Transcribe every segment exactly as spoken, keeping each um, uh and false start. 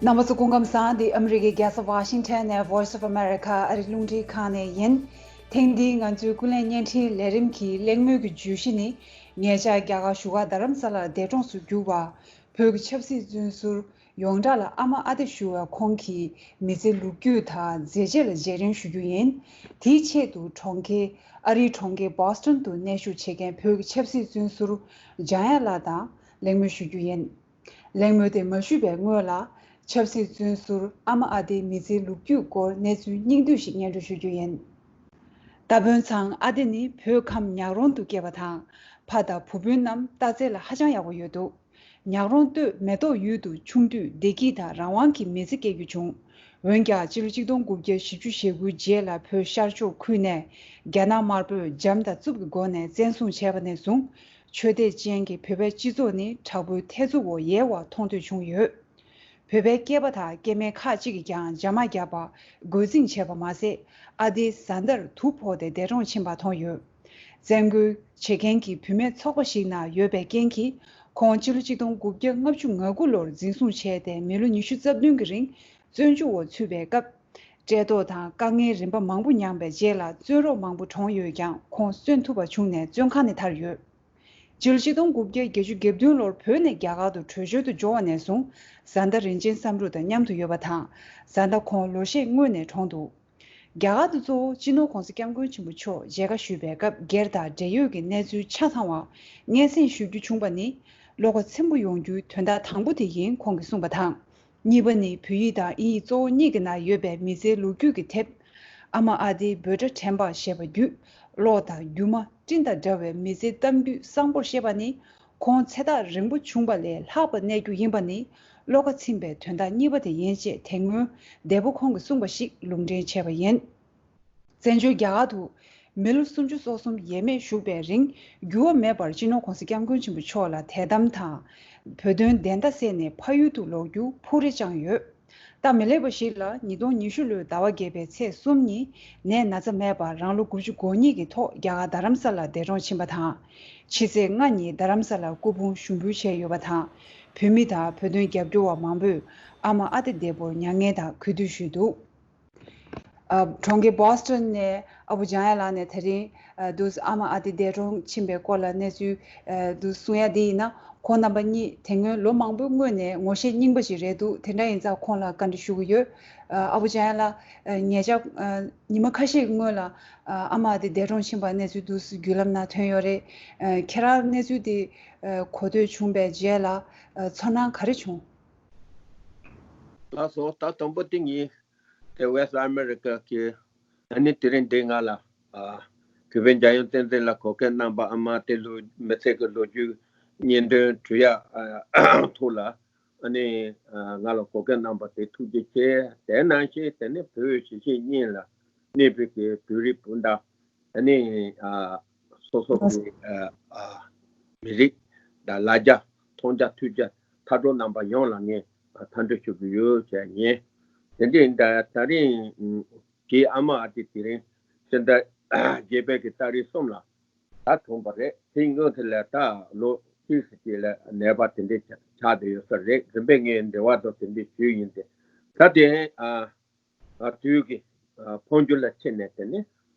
རྣམ་པ་ཚོ་སྐུ་ཁམས་བཟང་། འདི་ཨ་མི་རི་ཀའི་རྒྱལ་ས་ཝ་ཤིང་ཊོན་ནས་Voice of America ཨ་རིའི་རླུང་འཕྲིན་ཁང་ནས་ཡིན། ཐེངས་འདིའི་ང་ཚོའི་ཀུན་གླེང་བརྙན་འཕྲིན་ལས་རིམ་གྱི་གླེང་མོལ་གྱི་བརྗོད་གཞི་ནི། ཉེ་ཆར་རྒྱ་གར་བཞུགས་སྒར་རྡ་རམ་ས་ལར་འདས་གྲོངས་སུ་གྱུར་བ། བོད་ཀྱི་ཆབ་སྲིད་བཙོན་ཟུར་ཡོངས་གྲགས་ལ་ཨ་མ་ཨ་ཏི་ཞུ་བའི་ཁོང་གི་མི་ཚེའི་ལོ་རྒྱུས་དང་མཛད་རྗེས་ལ་རྗེས་དྲན་ཞུ་རྒྱུ་ཡིན། དེའི་ཆེད་དུ་གྲོང་ཁྱེར། ཨ་རིའི་གྲོང་ཁྱེར་བྷོ་སི་ཊོན་དུ་གནས་བཞུགས་བྱེད་མཁན་བོད་ཀྱི་ཆབ་སྲིད་བཙོན་ཟུར་འཇམ་དབྱངས་ལགས་དང་གླེང་མོལ་ཞུ་རྒྱུ་ཡིན། གླེང་མོལ་དེ་མ་ཞུས་པའི་སྔོན་ལ། ཆབ་སྲིད་བཙོན་ཟུར་ཨ་མ་ཨ་ཏིའི་མི་ཚེའི་ལོ་རྒྱུས་སྐོར་གནས་ཚུལ་སྙིང་བསྡུས་ཤིག་སྙན་སྒྲོན་ཞུ་རྒྱུ་ཡིན། རྟ་དཔོན་ཚང་ཨ་ཏི་ནི་བོད་ཁམས་ཉག་རོང་དུ་སྐྱེས་པ་དང་། ཕ་དང་བུ་སྤུན་རྣམས་རྟ་རྩལ་ལ་ཧ་ཅང་ཡག་པོ་ཡོད་འདུག་ཉག་རོང་སྟོད་མེ་ཏོག་ཡུལ་དུ་ཆུང་དུས་བདེ་སྐྱིད་དང་རང་དབང་གི་མི་ཚེ་སྐྱེལ་རྒྱུ་བྱུང་། འོན་ཀྱང་སྤྱི་ལོ་གཅིག་སྟོང་དགུ་བརྒྱ་བཞི་བཅུ་ཞེ་དགུའི་རྗེས་ལ་བོད་ཤར་ཕྱོགས་ཁུལ་ནས་རྒྱ་ནག་དམར་པོས་འཇམ་དང་རྩུབ་ཀྱི་སྒོ་ནས་བཙན་བཟུང་བྱས་པ་ནས་བཟུང་། ཆོས་དད་ཅན་གྱི་བོད་པའི་སྤྱི་ཚོགས་ནི་དྲག་པོའི་ཐེ་ཚོམ་འོག་ཡལ་བ་མཐོང་ཐོས་བྱུང་ཡོད། བོད་པའི་སྐྱེས་པ་དང་སྐྱེས་དམན་ཁག་ཅིག་གིས་ཀྱང་འཇབ་མ་བརྒྱབ་པ་རྒོལ་འཛིང་བྱས་པ་མ་ཟད། ཨ་ཏིའི་བཟའ་ཟླར་དུག་ཕོག་སྟེ་འདས་གྲོངས་ཕྱིན་པ་མཐོང་ཡོད། བཙན་རྒོལ་བྱེད་མཁན་གྱི་བུད་མེད་ཚོགས་པ་ཞིག་ནང་ཡོད་པའི་རྐྱེན་གྱིས། ཁོང་སྤྱི་ལོ་གཅིག་སྟོང་དགུ་བརྒྱ་ལྔ་བཅུ་ང་དགུ་ལོར་འཛིན་བཟུང་བྱས་ཏེ་མི་ལོ་ཉི་ཤུ་རྩ་བདུན་གྱི་རིང་བཙོན་འཇུག་འོག་ཚུད་པའི་སྐབས། བཀྲེས་ལྟོགས་དང་དཀའ་ངལ་རིམ་པ་མང་པོ་མྱངས་པའི་རྗེས་ལ་བཙོན་རོགས་མང་པོ་གྲོངས་ཡོད་ཀྱང་ཁོང་གསོན་ཐུབ་པ་བྱུང་ནས་བཙོན་ཁང་ནས་ཐར་ཡོད། སྤྱི་ལོ་གཅིག་སྟོང་དགུ་བརྒྱ་བརྒྱད་ཅུ་གྱ་བདུན་ལོར་བོད་ནས་རྒྱ་གར་དུ་བྲོས་བྱོལ་དུ་འབྱོར་བ་ནས་བཟུང་བཟའ་ཟླ་རིན་ཆེན་བསམ་གྲུབ་དང་མཉམ་དུ་ཡོད་པ་དང་། བཟའ་ཟླ་ཁོང་ལོ་ཤས་སྔོན་ནས་གྲོངས་འདུག་རྒྱ་གར་དུ་གཙོ་བོ་སྤྱི་ནོར་༸གོང་ས་༸སྐྱབས་མགོན་ཆེན་པོ་མཆོག་མཇལ་ཁ་ཞུས་པའི་སྐབས་སྒེར་དང་འབྲེལ་ཡོད་ཀྱི་གནས་ཚུལ་ཆ་ཚང་བ་སྙན་སེང་ཞུ་རྒྱུ་བྱུང་བ་ནི། བློ་ཁ་ཚིམ་པོ་ཡོང་རྒྱུའི་དོན་དག་དང་པོ་དེ་ཡིན་ཁོང་གིས་གསུངས་པ་དང་། གཉིས་པ་ནི་བོད་ཡིག་དང་དབྱིན་ཡིག་གཙོ་བོ་གཉིས་ཀྱི་ནང་ཡོད་པའི་མི་ཚེའི་ལོ་རྒྱུས་ཀྱི་དེབ། ཨ་མ་ཨ་ཏིའི་འབོད་སྒྲ་དྲན་པ་ཞེས་པ་བརྒྱུད། གློག་དང་སྒྱུ་མ་སྤྲིན་དང་འདྲ་བའི་མི་ཚེའི་གཏམ་རྒྱུད་གསང་པོར་བཤད་པ་ནི། ཁོང་ཚེ་ཐག་རིང་པོ་བྱུང་བ་ལས་ལྷག་པར་གནས་རྒྱུ་ཡིན་པ་ནི། བློ་ཁ་ཚིམ་པའི་དོན་དག་གཉིས་པ་དེ་ཡིན་ཅེས་དེ་སྔོན་འདས་པོ་ཁོང་གིས་གསུངས་པ་ཞིག་ལུང་འདྲེན་བྱས་པ་ཡིན། བཙན་བྱོལ་རྒྱ་གར་དུ་མི་ལོ་སུམ་ཅུ་སོ་གསུམ་ཡས་མས་བཞུགས་པའི་རིང་འགྱུར་བ་མེད་པར་སྤྱི་ནོར་༸གོང་ས་༸སྐྱབས་མགོན་ཆེན་པོ་མཆོག་ལ་དད་དམ་དང་། བོད་དོན་བདེན་མཐའ་གསལ་ནས་ཕ་ཡུལ་དུ་ལོག་རྒྱུ་ཕུགས་རེ་བཅངས་ཡོད། སྟབས་མི་ལེགས་པ་ཞིག་ལ་ཉིས་སྟོང་ཉི་ཤུ་ལོའི་ཟླ་བ་བརྒྱད་པའི་ཚེས་གསུམ་ཉིན་ནད་ན་ཚ་མེད་པར་རང་ལོ་དགུ་བཅུ་གོ་གཉིས་ཀྱི་ཐོག་རྒྱ་གར་རྡ་རམ་ས་ལར་འདས་གྲོངས་ཕྱིན་པ་དང་། ཕྱི་ཚེས་ལྔ་ཉིན་རྡ་རམ་ས་ལར་སྐུ་ཕུང་ཞུགས་འབུལ་བྱས་ཡོད་པ་དང་། བོད་མི་དང་བོད་དོན་རྒྱབ་སྐྱོར་བ་མང་པོས་ཨ་མ་ཨ་ཏི་བདེ་པོར་མྱ་ངན་དང་གུས་འདུད་ཞུས་འདུག་ཨ། གྲོང་ཁྱེར་བྷོ་སི་ཊོན་ནས་ཨ་བུ་འཇམ་དབྱངས་ལགས་ནས་དེ་རིང་ཨ་དུས་ཨ་མ་ཨ་ཏི་འདས་གྲོངས་ཕྱིན་པའི་སྐོར་ལ་གནས་ཚུལ་ཨ་དུས་གསུང་ཡ་དེ་ཡིན་ན། ཁོང་རྣམ་པ་གཉིས་དེ་སྔོན་ལོ་མང་པོའི་སྔོན་ནས་ངོ་ཤེས་རྙིང་པ་ཞིག་རེད་འདུག་དེ་འདྲ་ཡིན་ཙང་ཁོང་ལ་བཀའ་འདྲི་ཞུ་གི་ཡོད། ཨ་ཨ་བུ་འཇམ་དབྱངས་ལགས། ཨ་ཉེ་ཆར་ཨ་ཉི་མ་ཁ་ཤས་ཀྱི་སྔོན་ལ་ཨ་ཨ་མ་ཨ་ཏི་འདས་གྲོངས་ཕྱིན་པ་གནས་ཚུལ་དུས་བརྒྱུད་ལམ་ནང་ཐོན་ཡོད་རེད། ཨ་ཁྱེད་རང་གནས་ཚུལ་དེ་ཨ་གོ་ཐོས་བྱུང་བའི་རྗེས་ལ་ཨ་ཚོར་སྣང་ག་རེ་བྱུང་། ལགས་སོ། ད་དང་པོ་དེ་ངས་དེ་Voice of America གི་ཨ་ནི་དེ་རིང་འདི་ང་ལ་ཨ་གུས་པའི་འཇམ་དབྱངས་བསྟན་འཛིན་ལ་གོ་སྐབས་གནང་བ། ཨ་མ་ཨ་ཏི་ལོ་མི་ཚེ་གི་ལོ་རྒྱུས་སྙན་སྒྲོན་ཞུ་ཡ་ཨ་ཐོག་ལ་ཨ་ནི་ཨ་ང་ལ་གོ་སྐབས་གནང་བ་དེ་ཐུགས་རྗེ་ཆེ། དེ་ནང་བཞིན་དེ་ནི་བོད་གཞིས་བྱེས་གཉིས་ལ་གནས་པའི་གི་བོད་རིགས་སྤུན་ཟླ། ཨ་ནི་ཨ་སོ་སོ་གི་ཨ་ཨ་མི་རིགས་དང་ལ་རྒྱ་མཐོང་རྒྱ་ཐོས་རྒྱ་ཐར་གྲོལ་རྣམ་པ་ཡོངས་ལ་ངས་ཨ་མཐའ་འདྲི་ཞུ་གི་ཡོད་ཅེས་ཉན། དེ་འདྲའི་ད་ད་རིང་ཨ་ཀྱི་ཨ་མ་ཨ་ཏི་དེ་རིང་སྤྱི་ཟླ་བརྒྱད་པའི་གི་ཏ་རིག་གསུམ་ལ་ད་གྲོངས་པ་རེད། དེ་སྔོན་དེ་ལ་ད་ལོ་གཅིག་ཙམ་ཅིག་ལ་ནད་པ་དེ་འདྲའི་ཆགས་བསྡད་ཡོད་ས་རེད། རིམ་པས་ངས་འབྲེལ་བ་དང་དེ་འདྲའི་ཞུས་ཡིན་ཏེ། ད་དེ་ཨ། ཨ་དུས་ཀྱི་ཨ་འཕོ་འགྱུར་ལ་ཕྱིན་ནས་དེ་ནི་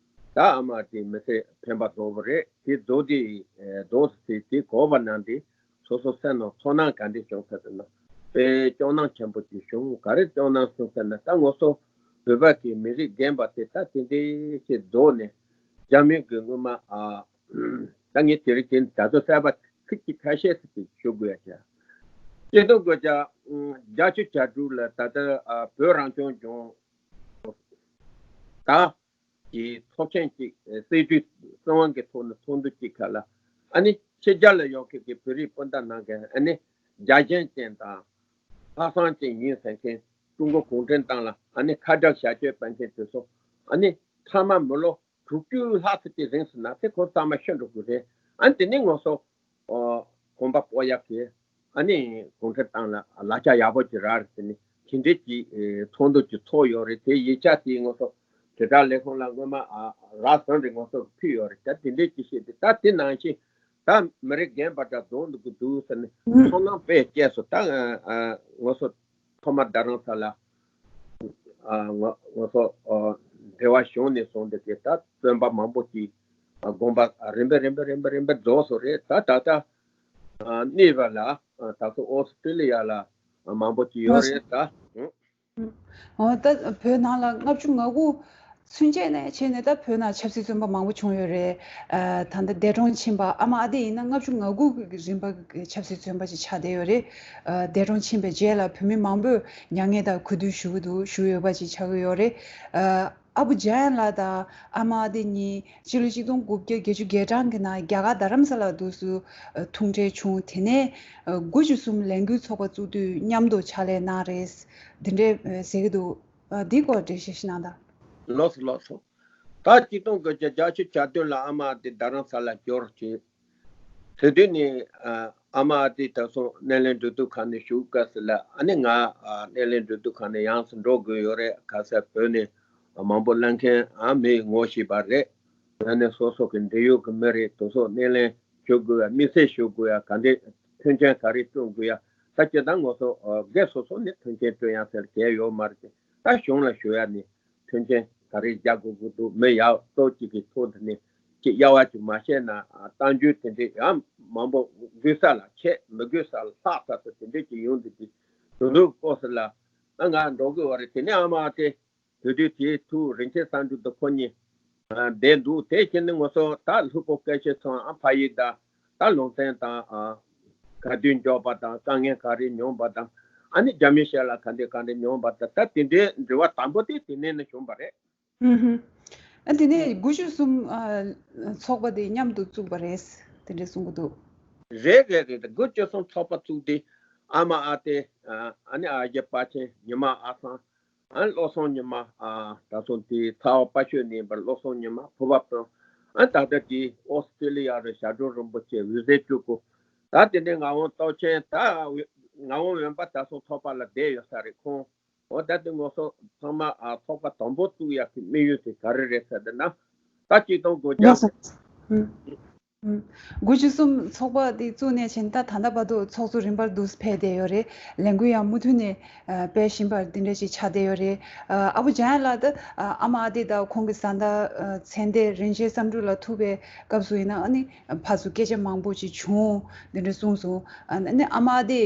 ད་ཨ་མ་དེ་མི་ཚེ་འཕེན་པ་རྫོགས་པ་རེད། དེ་རྫོགས་དེ་ཨེ་རྫོགས་ཚེ་དེ་གོ་བ་ན་དེ་སོ་སོ་སེམས་ནང་ཚོར་སྣང་ག་འདྲ་བྱུང་ས་དེ་ན་དཔེ་སྐྱོ་སྣང་ཆེན་པོ་ཅིག་བྱུང་། ག་རེ་སྐྱོ་སྣང་བྱུང་ཟེར་ན། ད་ང་ཚོ་བོད་པ་གི་མི་རིགས་རྒན་པ་དེ་ད་དེ་འདྲའི་ཞིག་རྫོགས་ནས་རྒྱ་མི་གི་སྔོན་མ་ཨ་ད་ངས་དེ་རིང་དེ་ད་ཚོ་གསར་པ་ཁྱི་ཁྱི་ཁ་ཤས་ཤིག་ཞུ་དགོས་ཡ་ཆ། སྤྱི་ཚོགས་སྒོ་ལྕགས་བརྒྱད་ཅུ་གྱ་དྲུག་ལ་ད་ལྟ་ཨ་བོད་རང་སྐྱོང་ལྗོངས་ད་ཀྱི་ཚོགས་ཆེན་གཅིག་སྲིད་ཇུས་སྲིད་དབང་གི་ཐོག་ནས་ཚོགས་འདུ་གཅིག་ཁག་ལ་ཨ་ནི་ཕྱི་རྒྱལ་ལ་ཡོད་མཁན་གྱི་བོད་རིགས་སྤུན་ཟླ་ནང་གི་ཨ་ནི་རྒྱལ་ཞེན་ཅན་དང་ལྷག་བསམ་ཅན་ཡིན་ཟེར་མཁན་ཀྲུང་གོ་གུང་ཁྲན་ཏང་ལ་ཨ་ནི་ཁ་གྲག་བྱ་སྤྱོད་སྤེལ་མཁན་དེ་ཚོ་ཨ་ནི་མཐའ་མ་མི་ལོ་དྲུག་ཅུ་ལྷག་ཙམ་གྱི་རིང་ཟིན་ན་དེ་ཁོ་ཚང་མ་ཤི་འགྲོ་གི་རེད། ཨ་ནི་དེ་ནས་ང་ཚོ་ཨ་གོམ་པ་སྤོ་ཡག་གི་ཨ་ནི་གུང་ཁྲན་ཏང་ལ་ལག་ཆ་ཡག་པོ་ཅིག་རག་རེད་ཟེར་ནས་དེ་འདྲས་ཀྱི་ཨེ་ཚོགས་འདུ་ཅིག་ཚོགས་ཡོད་རེད། དེ་ཡིག་ཆ་དེ་ང་ཚོ་དྲིལ་བསྒྲགས་ལས་ཁུངས་ལ་སྔོན་མ་ཨ་རག་སོང་རེད། ང་ཚོར་ཕུལ་ཡོད་རེད། ད་དེ་འདྲས་ཀྱི་བཤད་དེ་ད་དེ་ནང་བཞིན་ད་མི་རིགས་རྒན་པ་འདྲ་རྫོགས་འགྲོ་གི་འདུག་ཟེར་ནས་ཚོར་སྣང་དཔེ་སྐྱེས་སོང་། ད་ཨ་ང་ཚོ་ ཐོག་མར་རྡ་རམ་ས་ལ་ཨ་ང་ང་ཚོ་ཨ་འབྲེལ་བ་བྱུང་ནས་བཟུང་སྟེ་གི་ད་བཙོན་པ་མང་པོ་ཅིག་ཨ་དགོངས་པ་རིམ་པས་རིམ་པས་རིམ་པས་རིམ་པས་རྫོགས་སོང་རེད། ད་ད་ལྟ་ཨ་གནས་པ་ལ་ཨ་ད་ཚོ་ཨོ་སི་ཀྲི་ལི་ཡ་ལ་ཨ་མང་པོ་ཅིག་ཡོད་རེད་ད། ཨོ་ད་བོད་ནང་ལ་ལྔ་བཅུ་ང་དགུ་ཚུན་ཆད་ནས་བྱས་ནས་ད་བོད་ནང་ཆབ་སྲིད་བཙོན་པ་མང་པོ་བྱུང་ཡོད་རེད། ཨ་ད་ལྟ་འདས་གྲོངས་ཕྱིན་པ་ཨ་མ་ཨ་ཏི་ཡིན་ན་ལྔ་བཅུ་ང་དགུ་གི་རིམ་པ་གི་ཆབ་སྲིད་བཙོན་པ་ཅིག་ཆགས་བསྡད་ཡོད་རེད། ཨ་འདས་གྲོངས་ཕྱིན་པའི་རྗེས་ལ་བོད་མི་མང་པོས་མྱ་ངན་དང་གུས་འདུད་ཞུ་གི་འདུག་ཞུ་འོས་པ་ཅིག་ཆགས་ཀྱི་ཡོད་རེད། ཨ་ཨ་བུ་འཇམ་དབྱངས་ལགས་དང་ཨ་མ་ཨ་ཏི་གཉིས་ཕྱི་ལོ་ཆིག་སྟོང་དགུ་བརྒྱ་བརྒྱད་ཅུ་གྱ་གྲངས་ཀྱི་ནང་རྒྱ་གར་རྡ་རམ་ས་ལ་འདུག་སུ་ཐུག་འཕྲད་བྱུང་། དེ་ནས་དགུ་བཅུ་གསུམ་ལས་འགུལ་ཚོགས་པ་བཙུགས་དུས་མཉམ་དུ་ཕྱག་ལས་གནང་རེད། འདི་འདྲས་ཟེར་གྱི་འདུག་འདིའི་སྐོར་འགྲེལ་བཤད་ཞིག་གནང་དང་། ལགས་སོ་ལགས་སོ། ད་ཆིག་སྟོང་དགུ་བརྒྱ་བརྒྱད་ཅུ་གྱ་བདུན་ལ་ཨ་མ་ཨ་ཏི་རྡ་རམ་ས་ལ་འབྱོར་ཅིང་། དེ་དུས་ནས་ཨ་མ་ཨ་ཏི་ད་སོང་སྣེ་ལེན་འབྲེལ་གཏུག་ཁང་ནས་བཞུགས་སྐབས་སུ་ལ་ཨ་ནི་ང་སྣེ་ལེན་འབྲེལ་གཏུག་ཁང་ནས་ཡོངས་སུ་འགྲོ་དགོས་ཡོད་རེད། ག་ས་བོད་ནས་མང་པོ་སླེབས་མཁན་ཨ་མི་ངོ་ཤེས་པ་རེད། ཡང་ན་སོ་སོ་གི་འབྲེལ་ཡོད་ཀྱི་མི་རེད། དེ་ཚོ་སྣེ་ལེན་ཞུ་དགོས་ཡ། དམིགས་བསལ་ཞུ་དགོས་ཡ། ག་འདྲས་མཐུན་རྐྱེན་ག་རེ་བསྐྲུན་དགོས་ཡ། ད་སྤྱིར་བཏང་ང་ཚོ་སྒེར་སོ་སོ་ནས་མཐུན་རྐྱེན་བསྐྲུན་ཡ་ཟེར་གལ་ཡོད་མ་རེད། ད་གཞུང་ལ་ཞུ་ཡ་ནི་མཐུན་རྐྱེན་ག་རེ་རྒྱག་དགོས་ཀྱི་འདུག་མི་ཡག་སྟོབས་གཅིག་གི་ཐོག་འདི་ནས་ཅིག་གཡར་བ་ཅིག་མ་བཤད་ན་གཏམ་རྒྱུད་དེ་འདྲས་ཡང་མང་པོ་དགོས་ས་ལ་ཆད། མི་དགོས་ས་ལ་ལྷག་ས་དེ་འདྲས་ཅིག་ཡོང་འདུག་དེ་དུས་ཚོད་སྐབས་སུ་ལ་ང་འགྲོ་དགོས་པ་རེད། དེ་ནས་ཨ་མ་དེ། དེ་དུས་དེའི་ཐུགས་རིན་ཆེན་བསམ་གྲུབ་དང་ཁོ་གཉིས་བསྡད་འདུག་དེ་བཞིན་ནི་ང་ཚོ་ད་ལྷུག་པོ་སྐད་ཆ་ཚོ་ཨ་ཕ་ཡུལ་དང་ད་ལུང་ཚན་དང་ག་དུས་འབྱོར་པ་དང་དཀའ་ངལ་ག་རེ་མྱོང་པ་དང་ཨ་ནི་རྒྱ་མི་ཞལ་ལ་ག་འདྲ་ག་འདྲ་མྱོང་པ་དང་ད་དེ་འདྲའི་འབྲེལ་བ་དང་པོ་དེ་དེ་ནས་ནི་བྱུང་བ་རེད། ཧུམ་ཧུམ། ཨ་དེ་ནས་དགུ་བཅུ་གསུམ་ཚོགས་པ་དེ་མཉམ་དུ་བཙུགས་པ་རེད། དེ་འདྲ་གསུང་གི་འདུག་རེད་རེད་རེད། དགུ་བཅུ་གསུམ་ཚོགས་པ་བཙུགས་དུས་ཨ་མ་ཨ་ཏི་ཨ་ནི་ཨ་ཡེ་པ་ཆེན་ཉི་མ་ཨ་ཚང་། ཨ་བློ་བཟང་ཉི་མ། ཨ་ད་སོང་དེའི་ཚ་བ་དཔའ་ཤོད་ནས་པར་བློ་བཟང་ཉི་མ་ཕུ་བབ་དང་། ཨ་ད་ལྟ་དེའི་ཨོ་སི་ཀྲི་ལི་ཡ་རུ་ཞབས་དྲུང་རིན་པོ་ཆེ་འོད་ཟེར་སྤྲུལ་སྐུ། ད་དེ་ནས་ངག་དབང་སྟོབས་ཆེན། ད་ངག་དབང་འོན་པ་ད་སོང་ཚོགས་པ་ལ་བསྡད་ཡོད་ས་རེད་ཁོང་། འོ་ད་དེ་ངོ་སོ་ཚང་མ་ཨ་ཚོགས་པ་དང་པོ་བཙུགས་ཡག་གི་དམིགས་ཡུལ་དེ་ག་རེ་རེད་ཟེར་དེ་ན། ད་ཆིག་སྟོང་དགུ་བརྒྱ། ལགས་སོ། ཨུ། ཨུ། དགུ་བཅུ་གསུམ་ཚོགས་པ་དེ་བཙུགས་ནས་བྱས་ནས་ད་ད་ལྟ་བར་དུ་ཚོགས་གཙོ་རིམ་པར་འདུག་ཕེབས་བསྡད་ཡོད་རེད། ལས་འགུལ་ཡང་མུ་མཐུད་ནས་ཨ་སྤེལ་བཞིན་པ་འདི་འདྲ་ཞིག་ཆགས་བསྡད་ཡོད་རེད། ཨ་ཨ་བུ་འཇམ་དབྱངས་ལགས་ད་ཨ་ཨ་མ་ཨ་ཏི་དང་ཁོང་གི་བཟའ་ཟླ་ཨ་མཚན་ལྡན་རིན་ཆེན་བསམ་གྲུབ་ལགས་ཐུག་པའི་སྐབས་སུ་ཡིན་ན་ཨ་ནི་ཕར་ཚུར་སྐད་ཆ་མང་པོ་ཅིག་བྱུང་འདི་འདྲ་གསུངས་སོང་། ཨ་ནི་ཨ་མ་ཨ་ཏི་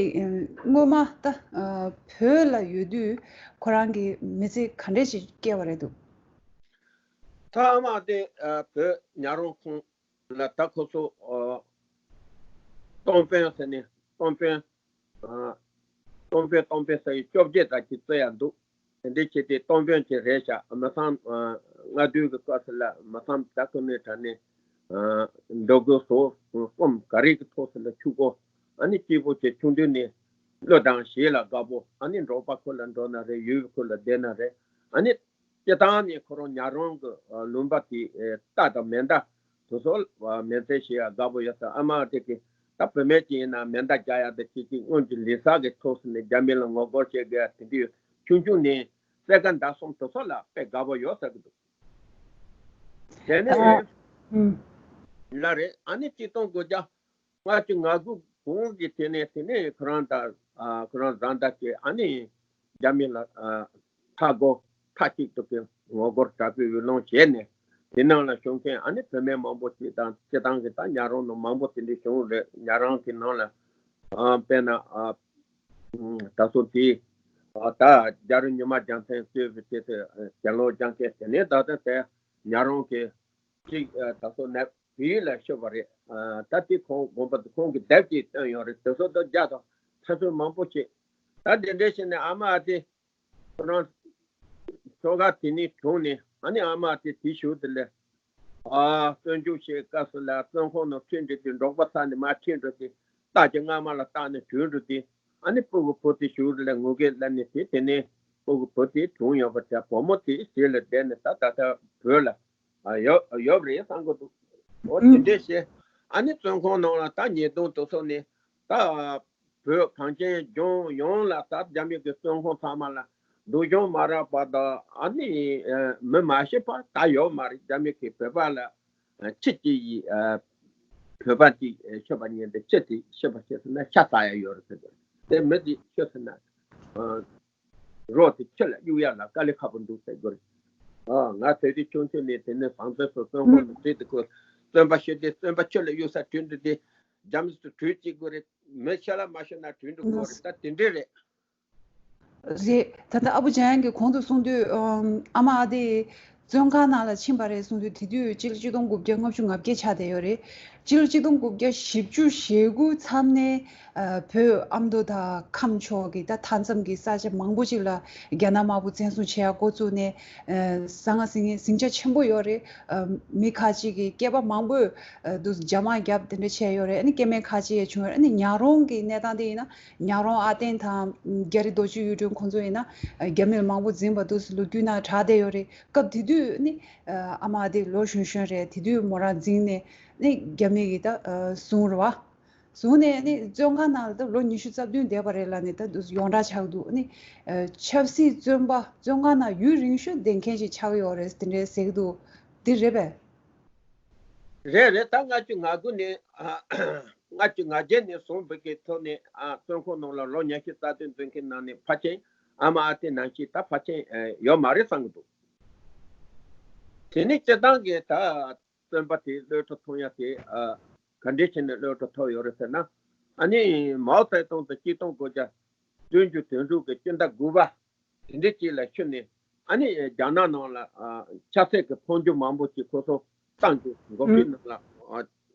སྔོན་མ་ད་ཨ་བོད་ལ་ཡོད་དུས་ཁོ་རང་གི་མི་ཚེ་ག་འདྲ་ཞིག་སྐྱེལ་བ་རེད་འདུག་ད་ཨ་མ་ཨ་ཏི་ཨ་བོད་ཉག་རོང་ཁོངས་ལ་ད་ཁོ་ཚོ་ཨ་སྟོང་དཔོན་ཟེར་ནས་སྟོང་དཔོན་ཨ་སྟོང་དཔོན་སྟོང་དཔོན་ཟེར་ཡི་བཅོ་བརྒྱད་ཙམ་ཅིག་བརྩི་ཡ་འདུག་དེ་འདྲའི་ཆེད་དེ་སྟོང་དཔོན་ཅིག་རེད་ཤག་མི་ཚང་ཨ་སྔ་དུས་ཀྱི་སྐབས་སུ་ལ་མི་ཚང་ད་ཁོ་ནས་དྲ་ནས་ཨ་འདོད་དགུ་བཟོ་གསུམ་ག་རེ་གི་ཐོག་སུ་ལ་ཆུ་སྒོ་ཨ་ནི་སྐྱིད་པོ་བྱས། ཆུང་དུས་ནས་བློ་དང་ཞེ་ལ་དགའ་པོ། ཨ་ནི་འབྲོག་པ་ཁུལ་ལ་འགྲོ་ན་རེད། ཡུལ་ཁུལ་ལ་བསྡད་ན་རེད། ཨ་ནི་སྤྱིར་བཏང་ནས་ཁོ་རང་ཉག་རོང་གི་ལུང་པ་དེ་རྟ་དང་མེ་མདའ་དེ་ཚོ་མེ་མཚོན་བྱེད་ཡ་དགའ་པོ་ཡོད་ས། ཨ་མ་དེ་གི་ད་བུད་མེད་ཅིག་ཡིན་ན་མེ་མདའ་རྒྱག་ཡ་དེ་ཅིག་ཅིག་སྔོན་གྱི་ལས་ས་གི་ཐོག་སུ་ནས་རྒྱ་མི་ལ་ངོ་རྒོལ་བྱེད་དགོས་ཡ་དེ་འདྲའི་ཆུང་ཆུང་ནས་སེར་ཀ་མདའ་གསུམ་དེ་ཚོ་ལ་དཔེ་དགའ་པོ་ཡོད་ས་གི་འདུག་དེ་ནས་ཨ་ཨུམ། ལ་རེད། ཨ་ནི་ཆིག་སྟོང་དགུ་བརྒྱ་ལྔ་བཅུ་ང་དགུ་གོང་གི་དེ་ནས་དེ་ནས་ཁོ་རང་དང་ཨ་ཁོ་རང་བཟའ་ཟླ་བཅས་ཨ་ནི་རྒྱ་མི་ལ་ཨ་མཐའ་སྒོ་མཐའ་གཅིག་ཏུ་གི་ངོ་རྒོལ་དྲག་པོའི་འོས་ལངས་བྱས་ནས་དེ་ནང་ལ་བྱུང་མཁན་ཨ་ནི་བུད་མེད་མང་པོ་ཅིག་དང་སྤྱིར་བཏང་གི་ད་ཉག་རོང་ནང་མང་པོ་དེ་འདྲ་བྱུང་རེད། ཉག་རོང་གི་ནང་ལ་ཨ་དཔེར་ན་ཨ་ད་སོ་དེ་ཨ་ད་རྒྱལ་རོང་ཉི་མ་རྒྱལ་མཚན་གཙོས་པའི་དེ་དེ་གྱེན་ལོག་རྒྱག་མཁན་དེ་ནས་ད་ལྟ་དེ་ཉག་རོང་གི་གཅིག་ཨ་ད་སོ་ནས་བོད་ཡིག་ལ་ཤོད་པ་རེད། ཨ་ད་དེ་ཁོང་དགོངས་པ་དེ་ཁོང་གི་དེབ་ཅིག་བཏོན་ཡོད་རེད། དེ་ཚོ་ད་རྒྱ་དང་ཐ་ཚོད་མང་པོ་བྱས། ད་དེ་འདྲ་བྱས་ནས་ཨ་མ་ཨ་ཏི་ཁོ་རང་ཆོ་ག་དེ་ནས་བྱུང་ནས་ཨ་ནི་ཨ་མ་ཨ་ཏི་དེ་ཞུ་དེ་ལས་ཨ་བཙོན་འཇུག་བྱེད་སྐབས་སུ་ལ་བཙོན་ཁང་ནང་ཁྲིད་འགྲོ་དུས་འབྲོག་པ་ཚ་ནས་མར་ཁྲིད་འགྲོ་དུས་རྟ་གི་རྔ་མ་ལ་བཏགས་ནས་བྲོས་འགྲོ་དུས་ཨ་ནི་སྤུ་གུ་བུ་དེ་ཞུ་དེ་ལས་ངུ་སྐད་སླེབས་ནས་དེ་དེ་ནས་སྤུ་གུ་བུ་དེ་གྲོངས་ཡོད་པ་དེ་བུ་མོ་དེ་ཞིག་ལ་བསྡད་ནས་ད་ད་ལྟ་བོད་ལ་ཨ་ཡོད་ཡོད་རེད་བསམ་གི་འདུག་འོ་དེ་འདྲས་བྱས་ཨ་ནི་བཙོན་ཁང་ནང་ལ་ད་ཉེས་རྡུང་དེ་ཚོ་ནི་ད་བོད་གངས་ཅན་ལྗོངས་ཡོངས་ལ་ད་རྒྱ་མི་གི་བཙོན་ཁང་ཚང་མ་ལ་སྡུག་སྦྱོང་མ་རག་པ་དང་ཨ་ནི་མི་མ་ཤི་བ་ད་ཡོད་མ་རེད། རྒྱ་མི་གི་བོད་པ་ལ་ཁྱི་གཅིག་ཡིས་བོད་པ་གཅིག་ཤི་བ་ཉིན་དེ་ཁྱི་དེ་ཤི་བ་ཤི་ཟེར་ན་ཤ་ཚ་ཡ་ཡོད་རེད་ཟེར་དེ་མི་དེ་ཤི་ཟེར་ན། རོ་དེ་ཁྱོད་ལ་གཡུག་ཡ་ལ་དཀའ་ལས་ཁག་པོ་འདུག་ཟེར་དགོས་རེད། ཨ་ང་དེ་དུས་ཆུང་ཆུང་ནས་དེ་ནས་བང་མཛོད་སོགས་བཙོན་ཁང་དུ་བྲིས་ཏེ་ཁོས་བཙོན་པ་ཤོད་དེ་བཙོན་པ་ཁྱོད་ལ་གཡུག་ས་བྲིས་འདི་དེ་རྒྱ་མི་སུ་བྲོས་བྱེད་དགོས་རེད། མི་ཤ་ལ་མ་ཤོད་ན་བྲོས་འགྲོ་དགོས་རེད། ད་དེ་འདྲས་རེད། རེད། ད་ལྟ་ཨ་བུ་འཇམ་དབྱངས་ཀྱིས་གོང་དུ་གསུངས་དུས་ཨམ་ཨ་མ་ཨ་དེ་བཙོན་ཁང་ནང་ལ་ཕྱིན་པ་རེད་གསུངས་དུས་དེ་དུས་སྤྱི་ལོ་ཆིག་སྟོང་དགུ་བརྒྱ་ལྔ་བཅུ་ང་བརྒྱད་ཆགས་བསྡད་ཡོད་རེད། སྤྱི་ལོ་ཆིག་སྟོང་དགུ་བརྒྱ་བཞི་བཅུ་ཞེ་དགུ་མཚམས་ནས་ཨ་བོད་ཨ་མདོ་དང་ཁམས་ཕྱོགས་ཀྱི་ད་མཐའ་མཚམས་ཀྱི་ས་ཆ་མང་པོ་ཅིག་ལ་རྒྱ་ནག་དམར་པོ་བཙན་བཟུང་བྱེད་ཡ་འགོ་བཙུགས་ནས་ཨ་ཟང་ངེ་ཟིང་ངེ་ཟིང་ཆ་ཆེན་པོ་ཡོད་རེད། ཨ་མི་ཁ་ཅིག་གིས་སྐྱེས་པ་མང་པོས་ཨ་དུ་རྒྱ་དམག་བརྒྱབ་དེ་འདྲ་བྱས་ཡོད་རེད། ཨ་ནི་སྐྱེ་དམན་ཁ་ཅིག་ཡང་བྱུང་ཡོད་རེད། ཨ་ནི་ཉག་རོང་གི་གནས་སྟངས་དེ་ཡིན་ན། ཉག་རོང་ཨ་བསྟན་དང་རྒྱ་རི་རྡོ་རྗེ་གཡུ་སྒྲོན་ཁོང་ཚོ་ཡིན་ན་རྒྱ་མིར་མང་པོ་འཛིན་པ་འདུག་ལོ་རྒྱུས་ནང་གྲགས་བསྡད་ཡོད་རེད། སྐབས་དེ་དུས་ནི་ཨ་མ་དེ་ལོ་གཞོན་གཞོན་རེད། དེ་དུས་མོ་རང་འཛིན་ནས་ནི་རྒྱ་མི་གི་ད་བཟུང་རེད་བ། བཟུང་ནས་ནི་བཙོན་ཁང་ནང་ལ་ད་ལོ་ཉི་ཤུ་རྩ་བདུན་བསྡད་པ་རེད་ལ་ནི་ད་འདུག་ཡོངས་གྲགས་ཆགས་འདུག་ནི་ཆབ་སྲིད་བཙོན་པ་བཙོན་ཁང་ནང་ཡུན་རིང་ཤོས་བསྡད་མཁན་ཞིག་ཆགས་ཡོད་རེད་དེ་འདྲའི་ཟེར་གི་འདུག་འདི་རེད་པས། རེད་རེད། ད་ལྔ་བཅུ་ང་དགུ་ནས་ཨ་ལྔ་བཅུ་ང་བརྒྱད་ནས་བཟུང་བོད་ཀྱི་ཐོག་ནས་ཨ་བཙོན་ཁང་ནང་ལ་ལོ་ཉི་ཤུ་རྩ་བདུན་འཛིན་མཁན་ནང་ནས་ཕལ་ཆེར་ཨ་མ་ཨ་ཏི་ནང་བཞིན་ད་ཕལ་ཆེར་ཨ་ཡོད་མ་རེད་བསམ་གྱི་འདུག་དེ་ནས་སྤྱི་བཏང་གི་ད་བཙོན་པ་དེ་གློད་གྲོལ་ཐོབ་ཡ་དེ་ཨ་ག་འདྲས་བྱས་ནས་གློད་གྲོལ་ཐོབ་ཡོད་རེད་ཟེར་ན། ཨ་ནི་མའོ་ཙེ་ཏུང་དང་ཆིག་སྟོང་དགུ་བརྒྱ་བདུན་ཅུ་དོན་དྲུག་གི་སྤྱི་ཟླ་དགུ་པ་དེ་འདྲའི་ཅིག་ལ་ཤུལ་ནས་ཨ་ནི་རྒྱ་ནག་ནང་ལ་ཨ་ཆབ་སྲིད་ཀྱི་འཕོ་འགྱུར་མང་པོ་ཅིག་ཁོ་ཚོ་བཏང་འདུག་མགོ་ཁྲིད་ནང་ལ་ཨ་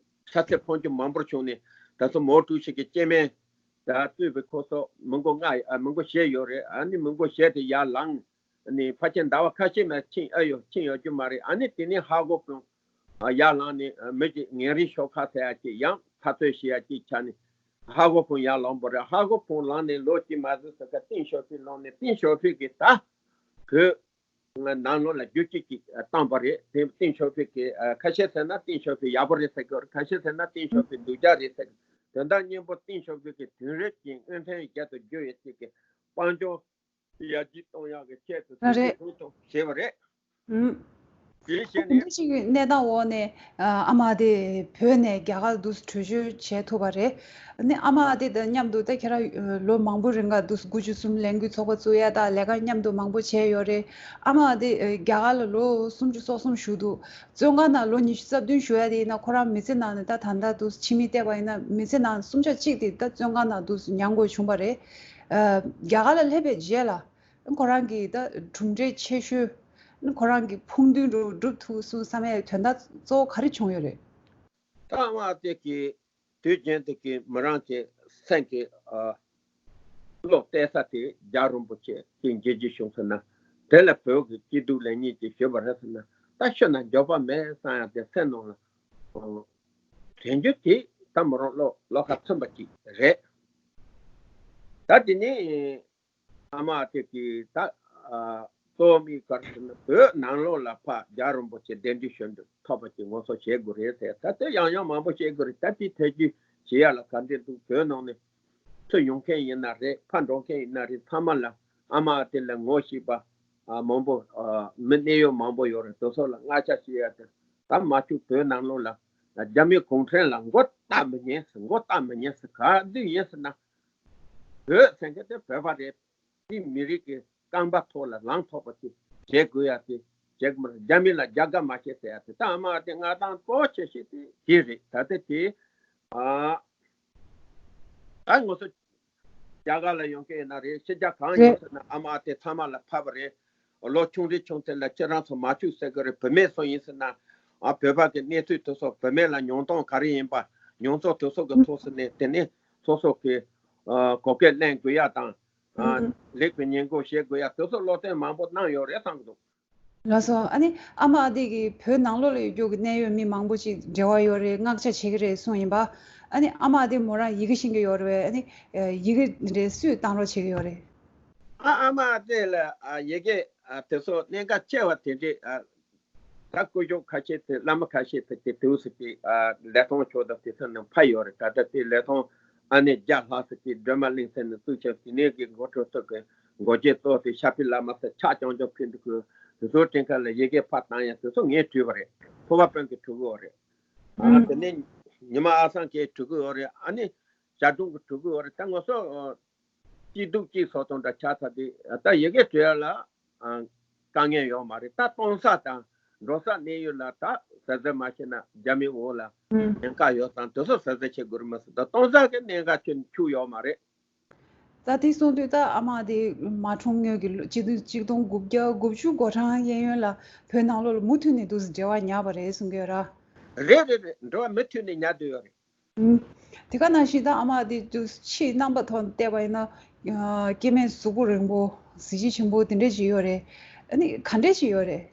ཆབ་སྲིད་འཕོ་འགྱུར་མང་པོ་བྱུང་ནས་ད་ཚོ་མའོ་ཀྲུའུ་ཞི་གི་སྐྱེ་དམན་ད་གཙོས་པའི་ཁོ་ཚོ་མི་མགོ་ལྔ་ཨ་མི་མགོ་བཞི་ཡོད་རེད། ཨ་ནི་མི་མགོ་བཞི་དེ་ཡར་ལངས་ནས་ཕལ་ཆེར་ཟླ་བ་ཁ་ཤས་མ་ཕྱིན་ཨ་ཡོད་ཕྱིན་ཡོད་རྒྱུ་མ་རེད། ཨ་ནི་དེ་ནས་ཧ་གོ་ཕུང་ཡར་ལངས་ནས་མི་གཅིག་ངན་རིགས་ཤོག་ཁག་ཟེར་ཡ་གཅིག་ཡང་འཐབ་རྩོད་བྱེད་ཡ་གཅིག་ཆགས་ནས་ཧ་གོ་ཕུང་ཡར་ལངས་པ་རེད། ཧ་གོ་ཕུང་ལངས་ནས་ལོ་གཅིག་མ་ཟིན་ཙམ་ཁ་ཏིང་ཞའོ་ཕིང་ལངས་ནས་ཏིང་ཞའོ་ཕིང་གིས་ད་བོད་ནང་ལོགས་ལ་རྒྱུ་གཅིག་གཅིག་བཏང་པ་རེད། དེ་ཏིང་ཞའོ་ཕིང་གིས་ཁ་ཤས་ཟེར་ན་ཏིང་ཞའོ་ཕིང་ཡག་པོ་རེད་ཟེར་གི་རེད། ཁ་ཤས་ཟེར་ན་ཏིང་ཞའོ་ཕིང་སྡུག་ཅག་རེད་ཟེར་གི་དོན་དག་སྙིང་པོ་ཏིང་ཞའོ་ཕིང་གིས་དེང་རབས་ཀྱི་སྔོན་ཐོན་རྒྱལ་དུ་བསྒྱུར་ཡ་གཅིག་གི་དཔལ་འབྱོར་ཡར་རྒྱས་གཏོང་ཡག་གི་ཆེད་དུ་དེ་རེད། འདུག་ཐུག་བྱས་པ་རེད། ཨུམ། དེ་བྱས་ནས་འདི་ཞིག་གི་གནས་སྟངས་འོག་ནས་ཨ་མ་དེ་བོད་ནས་རྒྱ་གར་དུ་བྲོས་བྱོལ་བྱས་ཐུབ་པ་རེད། ནི་ཨ་མ་དེ་དང་མཉམ་དུ་ད་ཁྱེད་རང་ལོ་མང་པོ་རིང་ག་དུ་དགུ་བཅུ་གསུམ་ལས་འགུལ་ཚོགས་པ་བཙུགས་ཡ་དང་ལས་ཀ་མཉམ་དུ་མང་པོ་བྱས་ཡོད་རེད། ཨ་མ་དེ་རྒྱ་གར་ལ་ལོ་སུམ་ཅུ་སོ་གསུམ་བཞུགས་འདུག་བཙོན་ཁང་ནང་ལོ་ཉི་ཤུ་རྩ་བདུན་བཞུགས་ཡ་དེ་ཡིན་ན་ཁོ་རང་མི་ཚེ་ནང་ནས་ད་ད་ལྟ་དུ་ཕྱི་མིག་བལྟས་པ་ཡིན་ན་མི་ཚེ་ནང་སུམ་ཆ་གཅིག་དེ་ད་བཙོན་ཁང་ནང་དུ་མྱངས་དགོས་བྱུང་བ་རེད། རྒྱ་གར་ལ་སླེབས་པའི་རྗེས་ལ་ཁོ་རང་གི་ད་གྲུབ་འབྲས་ཆེ་ཤོས་ཁོ་རང་གི་ཕུགས་འདུན་འགྲུབ་འགྲུབ་ཐུབ་སོང་བསམ་ཡས་དོན་དག་གཙོ་བོ་ག་རེ་བྱུང་ཡོད་རེད། ད་ཨ་མ་དེ་གི་དུས་རྒྱུན་དུ་གི་མི་རང་གི་སེམས་ཀྱི་ཨ་བློ་གཏད་ས་དེ་རྒྱལ་བ་རིན་པོ་ཆེ་དེ་མཇལ་རྒྱུ་བྱུང་ཟེར་ན། དེ་ལ་བོད་ཀྱི་སྐྱིད་སྡུག་ལེགས་ཉེས་ཀྱི་ཞུས་པ་རེད་ཟེར་ན། ད་ཤོད་ན་འགྱོད་པ་མེད་བསམ་ཡ་དེ་སེམས་ནང་ལ་དྲན་རྒྱུ་དེ་ད་མི་རང་བློ་བློ་ཁ་ཚིམ་པ་ཅིག་རེད། ད་དེ་ནས་ཨ་མ་དེ་གི་ད་གཙོ་བོ་མི་ག་རེ་ཟེར་ན་བོད་ནང་ལོགས་ལ་ཕ་རྒྱལ་བ་རིན་པོ་ཆེ་གདན་འདྲེན་ཞུ་འདོད་ཐོབ་པ་ཅིག་ངོ་སོ་བྱེད་དགོས་རེད་ཟེར། ད་དེ་ཡང་ཡང་མང་པོ་བཤད་དགོས་རེད། ད་དེ་ཐད་ཀྱི་བྱེད་ཡ་ལ་ག་འདྲས་འདུག་བོད་ནང་ནས་ཚུར་ཡོང་མཁན་ཡིན་ན་རེད། ཕར་འགྲོ་མཁན་ཡིན་ན་རེད། ཚང་མ་ལ་ཨ་མ་དེ་ལ་ངོ་ཤེས་པ་ཨ་མང་པོ་ཨ་མི་གནད་ཡོད་མང་པོ་ཡོད་རེད། དེ་ཚོ་ལ་བསྔགས་བརྗོད་བྱེད་ཡ་དེ་ད་མ་བཅུག་བོད་ནང་ལོགས་ལ་རྒྱ་མི་གུང་ཁྲན་ལ་མགོ་བཏགས་མི་ཉན་ཟེར། མགོ་བཏགས་མི་ཉན་ཟེར། ག་དུས་ཡིན་ཟེར་ན་བོད་ཟེར་མཁན་དེ་བོད་པ་རེད། དེ་མི་རིགས་ཀྱི་རྐང་པ་ཐོག་ལ་ལངས་ཐུབ་པ་ཅིག་བྱེད་དགོས་ཡ་དེ་བྱེད་དགོས་མ་རེད། རྒྱ་མི་ལ་རྒྱ་དགའ་མ་བྱེད་ཟེར་ཡ་དེ་ད་ཨ་མ་དེ་མངའ་ཐང་གཙོ་ཆེ་ཤོས་དེ་དེ་རེད། ད་ལྟ་དེ་ཨ་ད་ངོ་སོ་རྒྱ་གར་ལ་ཡོང་མཁན་ཡིན་ན་རེད། ཕྱི་རྒྱལ་གང་ཡོང་ཟེར་ན་ཨ་མ་དེ་ཚང་མ་ལ་ཕབ་པ་རེད། ལོ་ཆུང་རིང་ཆུང་དེ་ལ་ཁྱེད་རང་ཚོ་མ་བཅུག་ཟེར་གི་རེད། བུད་མེད་ཚོ་ཡིན་ཟེར་ན་ཨ་བོད་པ་གི་གནས་ཚུལ་དེ་ཚོ་བུད་མེད་ལ་ཉུང་གཏོང་ག་རེ་ཡིན་པ་ཉུང་ཚོ་དེ་ཚོ་གི་ཐོག་ཟེར་ནས་དེ་ནས་སོ་སོ་གི་ཨ་གོ་སྐབས་ལེན་དགོས་ཡ་དང་། ཨ་ལེགས་པའི་ཉེས་འགོག་བྱེད་དགོས་ཡ་དེ་ཚོ་བློ་བསྟན་མང་པོ་གནང་ཡོད་རེད་བསམ་གི་འདུག་ལགས་སོ། ཨ་ནི་ཨ་མ་ཨ་དེ་གིས་བོད་ནང་ལོགས་ལ་ཡོད་རྒྱུ་གི་གནད་ཡོད་མི་མང་པོ་ཅིག་འབྲེལ་བ་ཡོད་རེད། མངགས་ཆ་བྱེད་ཀྱི་རེད་གསུངས་ཡིན་པ། ཨ་ནི་ཨ་མ་ཨ་དེ་མོ་རང་ཡི་གེ་ཤེས་ཀྱི་ཡོད་རེད་པས། ཨ་ནི་ཡི་གེ་རེད་སུས་བཏང་རོགས་བྱེད་ཀྱི་ཡོད་རེད། ཨ་ཨ་མ་ཨ་དེ་ལ་ཨ་ཡི་གེ་ཨ་དེ་ཚོ་གནད་འགག་ཆེ་བ་དེ་འདྲས་ཨ། ད་སྐུ་ཞབས་ཁ་ཤས་དེ་བླ་མ་ཁ་ཤས་དེ་དེ་དེའུ་སི་ཏི་ཨ་ལི་ཐང་ཕྱོགས་དང་དེ་ཚོ་ནང་ཕ་ཡོད་རེད། ད་ལྟ་དེ་ལི་ཐང་ཨ་ནེ་རྒྱ་ལྷ་སི་ཏི་སྒྲོལ་མ་གླིང་ཟེར་ནས་བཙུགས་ཆགས་དེ་ནས་གི་འགོ་ཁྲིད་ཚོ་གི་འགོ་བརྗེ་གཙོ་དེ་ཤ་པི་བླ་མ་ཟེར་ཕྱག་རྐྱང་རྐྱང་ཕུལ་འདུག་གི། དེ་ཚོ་དྲན་ཁ་ལ་ཡི་གེ་ཕ་བཏང་ཡ་དེ་ཚོ་ངས་བྲིས་པ་རེད། ཕུར་པ་དཔོན་གྱི་ཕྲུ་གུ་ཡོད་རེད། ཨ་དེ་ནས་ཉི་མ་ཨ་སང་གི་ཕྲུ་གུ་ཡོད་རེད། ཨ་ནེ་བྱ་སྒྲུང་གི་ཕྲུ་གུ་ཡོད་རེད། ད་ང་ཚོ་ སྐྱིད་སྡུག་གཅིག་སོགས་དང་འདྲ་ཆགས་ཚར་དུས་ད་ཡི་གེ་འབྲི་ཡ་ལ་ཨ་དཀའ་ངལ་ཡོད་མ་རེད། ད་གཏོང་ས་དང་འགྲོ་ས་གནས་ཡུལ་ལ་ད་ཟུར་ཟུར་མ་བྱས་ན་རྒྱ་མིའི་འོག་ལ་ཉེན་ཁ་ཡོད་ཙང་དེ་ཚོ་ཟུར་ཟུར་བྱེད་དགོས་རེད་མ་ཟད། ད་གཏོང་ས་གི་གནད་འགག་ཆེ་ཆུང་ཡོད་མ་རེད། ད་དེ་སོང་དུས་ད་ཨ་མ་དེ་མ་གྲོངས་སྔོན་གྱི་ལོ་ཆིག་སྟོང་དགུ་བརྒྱ་དགུ་བཅུ་གོ་གྲངས་གཡས་གཡོན་ལ་བོད་ནང་ལོགས་ལ་མུ་མཐུད་ནས་འདུག་སེ་འབྲེལ་བ་ཉར་བ་རེད་གསུང་གི་ཡོད་ར། རེད་རེད་རེད། འབྲེལ་བ་མུ་མཐུད་ནས་ཉར་བསྡད་ཡོད་རེད། ཨུམ། དེ་ག་ནང་བཞིན་ད་ཨ་མ་དེ་དུས་ཕྱིའི་རྣམ་པ་ཐོག་བལྟས་པ་ཡིན་ན་སྐྱེ་དམན་གཟུགས་པོ་རིང་པོ་གཟི་བརྗིད་ཆེན་པོ་དེ་འདྲས་ཅིག་ཡོད་རེད། ཨ་ནི་ག་འདྲས་ཅིག་ཡོད་རེད།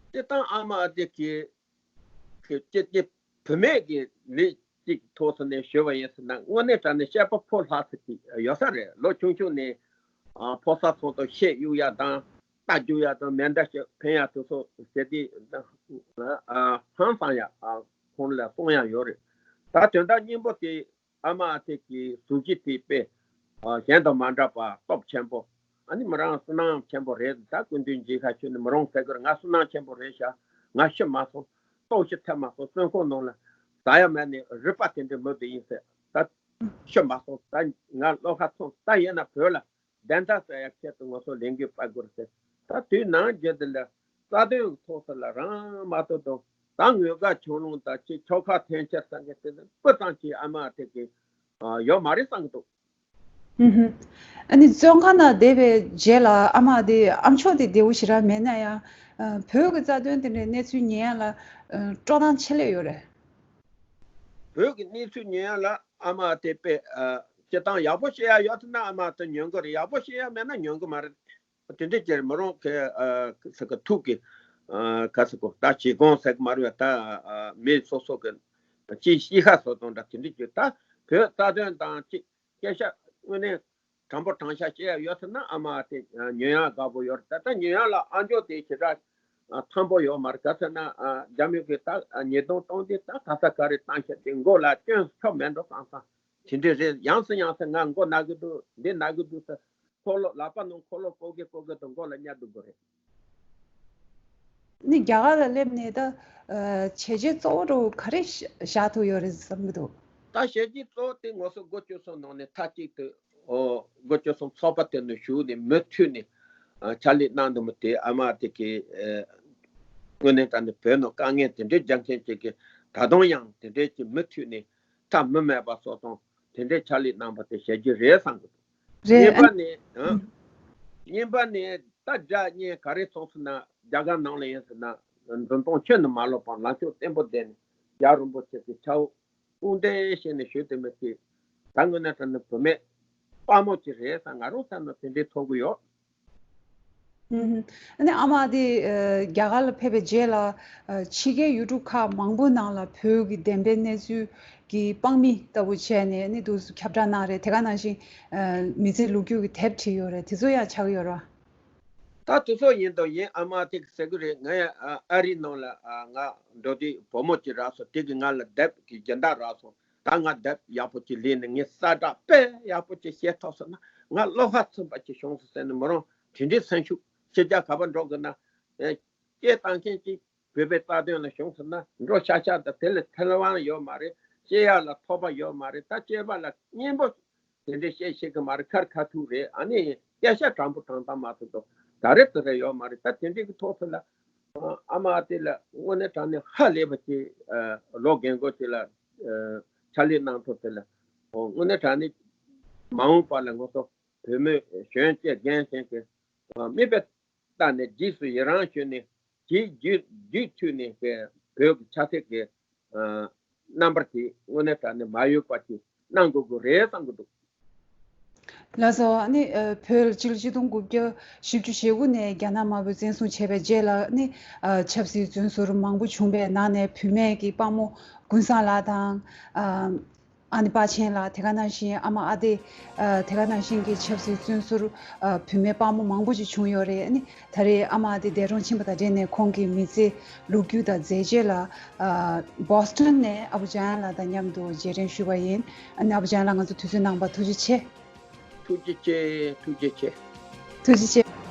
སྤྱིར་བཏང་ཨ་མ་དེ་གི་གི་སྤྱི་སྤྱི་བུད་མེད་ཀྱི་ལུས་གཅིག་ཐོག་སོང་ནས་ཞུ་བ་ཡིན་ཟེར་ན་དངོས་གནས་དྲང་གནས་དཔྱད་པ་ཕོ་ལྷག་ཙམ་ཅིག་ཡོད་ས་རེད། ལོ་ཆུང་ཆུང་ནས་ཨ་ཕོ་གསར་ཚོ་དང་གཤེད་གཡུག་ཡ་དང་རྟ་རྒྱུག་ཡ་དང་མེ་མདའ་ཞིག་འཕེན་ཡ་དེ་ཚོ་བྱེད་དུས་ཨ་ཧང་སང་ཡ་ཨ་ཁོང་ལ་གསུང་ཡ་ཡོད་རེད། ད་དོན་དག་སྙིང་པོ་དེ་ཨ་མ་ཨ་ཐེ་གི་གཟུགས་གཞི་དེ་དཔེ་ཨ་གཞན་དང་མ་འདྲ་བ་སྟོབས་ཆེན་པོ། ཨ་ནི་མོ་རང་བསོད་ནམས་ཆེན་པོ་རེད། ད་སྐུ་མདུན་མཇལ་ཁ་ཞུས་ནས་མོ་རང་ཟེར་གི་རེད། ང་བསོད་ནམས་ཆེན་པོ་རེད་ཤག་ང་ཤི་མ་སོང་། ལྟོགས་ཤི་ཐེབས་མ་སོང་། བཙོན་ཁང་ནང་ལ་ཟ་ཡ་མེད་ནས་རུས་པ་དེ་འདྲའི་མི་དེ་ཡིན་ཟེར། ད་ཤི་མ་སོང་། ད་ང་བློ་ཁ་ཚིམ། ད་ཡིན་ན་བོད་ལ་བདེན་མཐའ་གསལ་ཡ་ཆེད་དུ་ང་ཚོ་ལས་འགུལ་སྤེལ་དགོས་རེད་ཟེར། ད་དུས་ནམ་རྒྱུན་དུ་ལ་རྩ་དོན་གྱི་ཐོག་ས་ལ་རང་མ་གཏོགས་དང་ད་ངོས་དགའ་ཆུང་ལུང་ད་ཅིག་ཁྱོ་ག་འཐེན་འཁྱེར་ས་གི་དེ་ནི་སྤུ་ཙམ་གྱིས་ཨ་མ་དེ་གི་ཡོད་མ་རེད་བསམ་གི་འདུག་ཨུ་ཧུམ། ཨ་ནི་བཙོན་ཁང་ནང་བསྡད་པའི་རྗེས་ལ་ཨ་མ་དེ་ཨ་མཆོག་དེ་བདེ་བོ་ཞེ་དྲག་མེད་ན་ཡང་བོད་ཀྱི་རྩ་དོན་དེ་འདྲའི་གནས་ཚུལ་ཉན་ཡ་ལ་སྤྲོ་སྣང་ཆེ་སླེབས་ཡོད་རེད། བོད་ཀྱི་གནས་ཚུལ་ཉན་ཡ་ལ་ཨ་མ་དེ་དཔེ་ཨ་སྤྱིར་བཏང་ཡག་པོ་བཤད་ཡ་ཡོད་ཐུབ་ན་ཨ་མ་དེ་ཉན་གི་རེད། ཡག་པོ་བཤད་ཡ་མེད་ན་ཉན་གི་མ་རེད། དེ་འདྲའི་ཅིག་མོ་རང་གི་ཨ་ཟེར་གི་ཐུགས་ཀྱི་ཨ་ག་ཟེར་གོ་ད་བྱེད་སྒོ་ཟེར་གི་མ་རེད་པ། ད་ཨ་མི་སོ་སོ་གི་ཅིག་གཤིས་ཀ་བཟོ་སྟངས་འདྲ་དེ་འདྲའི་ཅིག་ད་བོད་རྩ་དོན་དང་ཅིག་སྐད་ཆ་དངོས་གནས་དྲང་པོ་དྲང་བཞག་བཤད་ཡ་ཡོད་ཟེར་ན་ཨ་མ་དེ་ཉན་ཡ་དགའ་པོ་ཡོད་རེད། ད་ལྟ་ཉན་ཡ་ལ་ཨ་མཆོག་དེ་ཞེ་དྲག་ཨ་འཐམ་པོ་ཡོད་མ་རེད། ག་ཟེར་ན་ཨ་རྒྱ་མི་གི་ད་ཨ་ཉེས་རྡུང་གཏོང་དུས་ད་ག་ས་ག་རེ་བཏང་ཤག་དེ་མགོ་ལ་སྐྱོན་ཆོག་མེད་འགྲོ་བསམ་བསམ་དེ་འདྲ་རེད། ཡང་སེ་ཡང་སེ་ང་མགོ་ན་གི་འདུག་འདི་ན་གི་འདུག་ཟེར་འཁོར་ལོ་ལག་པ་ནང་འཁོར་ལོ་བཀོག་གི་བཀོག་གི་དང་མགོ་ལ་གཉའ་སྡུག་གི་རེད། ནི་རྒྱ་གར་ལ་སླེབས་ནས་ད་ཨ་བྱས་རྗེས་གཙོ་བོ་འདྲ་བོ་ག་རེ་བཞག་ཐུབ་ཡོད་རེད་བསམ་གི་འདུག་ད་བྱས་རྗེས་གཙོ་བོ་དེ་ང་ཚོ་སྒོ་བཅུ་གསུམ་ནང་ནས་མཐའ་གཅིག་ཏུ་ཨོ་སྒོ་བཅུ་གསུམ་ཚོགས་པ་དེ་ནང་ཞུགས་ནས་མུ་མཐུད་ནས་ཨ་ཕྱག་ལས་གནང་འདུག་མོ་དེ་ཨ་མ་དེ་གི་ཨ་དངོས་གནས་དྲང་གནས་བོད་ནང་དཀའ་ངལ་དེ་འདྲའི་རྒྱག་མཁན་ཅིག་གི་ད་དུང་ཡང་དེ་འདྲའི་ཅིག་མུ་མཐུད་ནས་ཐབས་མི་མེད་པ་བཟོ་སྟངས་དེ་འདྲའི་ཕྱག་ལས་གནང་པ་དེ་བྱས་རྗེས་རེད་བསམ་གི་འདུག་རེད། གཉིས་པ་ནི་ཨ་གཉིས་པ་ནི་ད་དགྲ་གཉེན་ག་རེ་སོང་ཟེར་ན་རྒྱ་གར་ནང་ལ་ཡིན་ཟེར་ན་འགྲོ་སྟངས་ཁྱོན་ནས་མ་ལོག་པར་ལངས་ཕྱོགས་བརྟན་པོ་བསྡད་ནས་རྒྱལ་བ་རིན་པོ་ཆེ་གི་ཕྱག་དབུགས་དཔུང་འདེགས་བྱས་ནས་ཞུ་དེ་མི་ཚེ་ད་དངོས་གནས་དྲང་གནས་བུད་མེད་དཔའ་མོ་ཅིག་རེད་བསམ་ང་རང་བསམ་ན་དེ་འདྲའི་ཐོབ་གི་ཡོད། ཨུ་ཧུ། ཨ་ནི་ཨ་མ་དེ་ཨ་རྒྱ་གར་ལ་ཕེབས་པའི་རྗེས་ལ་ཨ་ཕྱི་རྒྱལ་ཡུལ་གྲུ་ཁག་མང་པོ་ནང་ལ་བོད་ཀྱི་བདེན་པའི་གནས་ཚུལ་གྱི་དཔང་མི་ལྟ་བུ་བྱས་ནས་ཨ་ནི་འདུག་སེ་ཁྱབ་བསྒྲགས་གནང་རེད། དེ་ག་ནང་བཞིན་ཨ་མི་ཚེ་ལོ་རྒྱུས་ཀྱི་དེབ་བྲིས་ཡོད་རེད། དེ་ཚོ་ཡང་ཆགས་ཀྱི་ཡོད་རེད་བ། ད་དེ་ཚོ་ཡིན་དང་ཡིན་ཨ་མ་དེ་གིས་ཟེར་གི་རེད། ང་ཡང་ཨ་ཨ་རིའི་ནང་ལ་ཨ་ང་འགྲོ་དུས་བུ་མོ་ཅིག་རག་སོང་། དེ་གིས་ང་ལ་དེབ་ཀྱི་སྦྱིན་བདག་རག་སོང་། ད་ང་དེབ་ཡག་པོ་ཅིག་ལེན་ནས་ངས་གསལ་བསྒྲགས་དཔེ་ཡག་པོ་ཅིག་བཤད་ཐུབ་སོང་ན་ང་བློ་ཁ་ཚིམ་པ་ཅིག་བྱུང་སོང་ཟེར་ནས་མོ་རང་དེ་འདྲའི་སེམས་ཤུགས། ཕྱི་རྒྱལ་ག་པར་འགྲོ་དགོས་ན་ཨེ་སྐད་བཏང་མཁན་ཅིག་བོད་པའི་རྩ་དོན་ལ་བྱུང་སོང་ན་འགྲོ་ཤག་ཤག་ད་དེ་ལ་ཐེ་ཝན་ཡོད་མ་རེད། སྐྱེ་ཡག་ལ་ཐོབ་པ་ཡོད་མ་རེད། ད་སྐྱེས་པ་ལ་སྙན་པོ་དེ་འདྲའི་བཤད་ཤེས་གི་མ་རེད། ཁར་ཁ་ཐུག་རེད། ཨ་ནི་སྐད་ཆ་དྲང་པོ་དྲང་གཏམ་མ་ཐུབ་དོ་ད་རེབ་དེ་རེད་ཡོད་མ་རེད། ད་དེ་འདྲའི་གི་ཐོག་ཚོ་ལ་ཨ་མ་དེ་ལ་དངོས་གནས་དྲང་གནས་ཧ་ལས་པ་ཅིག་ལོ་རྒན་གོག་ཅིག་ལ་ཕྱག་ལས་གནང་ཐུབ་དེ་ལ་དངོས་གནས་དྲང་གནས་མ་འོངས་པ་ལ་ང་ཚོ་བོད་མི་གཞོན་སྐྱེས་རྒན་གཞོན་གྱི་མིག་དཔེ་ལྟ་ནས་རྗེས་སུ་ཡི་རང་ཞུས་ནས་རྗེས་རྒྱུད་རྒྱུད་མཐུད་ནས་བོད་ཀྱི་ཆབ་སྲིད་ཀྱི་རྣམ་པར་དེ་དངོས་གནས་དྲང་གནས་མ་གཡུག་པ་ཅིག་གནང་དགོས་ཀྱི་རེད་བསམ་གྱི་འདུག་ལགས་སོ། ཨ་ནི་ཨ་བོད་ལ་ཕྱི་ལོ་ཆིག་སྟོང་དགུ་བརྒྱ་བཞི་བཅུ་ཞེ་དགུ་ནས་རྒྱ་ནག་དམར་པོས་བཙན་བཟུང་བྱས་པའི་རྗེས་ལ་ཨ་ནི་ཨ་ཆབ་སྲིད་བཙོན་ཟུར་མང་པོ་བྱུང་བའི་ནང་ནས་བུད་མེད་ཀྱི་དཔའ་མོ་ཀུན་བཟང་ལགས་དང་ཨ་ཨ་ནི་དཔའ་ཆེན་ལགས། དེ་ག་ནང་བཞིན་ཨ་མ་ཨ་དེ་ཨ་དེ་ག་ནང་བཞིན་གྱི་ཆབ་སྲིད་བཙོན་ཟུར་ཨ་བུད་མེད་དཔའ་མོ་མང་པོ་ཅིག་བྱུང་ཡོད་རེད། ཨ་ནི་ད་རེས་ཨ་མ་དེ་འདས་གྲོངས་ཕྱིན་པ་དང་འབྲེལ་ནས་ཁོང་གི་མི་ཚེ་ལོ་རྒྱུས་དང་མཛད་རྗེས་ལ་ཨ་བོ་སི་ཊོན་ནས་ཨ་བུ་ལྕམ་ལགས་དང་མཉམ་དུ་བརྗེ་དྲན་ཞུས་པ་ཡིན། ཨ་ནི་ཨ་བུ་ལྕམ་ལགས་ང་ཚོ་དུས་ཚོད་གནང་བར་ཐུགས་རྗེ་ཆེ། ཐུགས་རྗེ་ཆེ། ཐུགས་རྗེ་ཆེ། ཐུགས་རྗེ་ཆེ།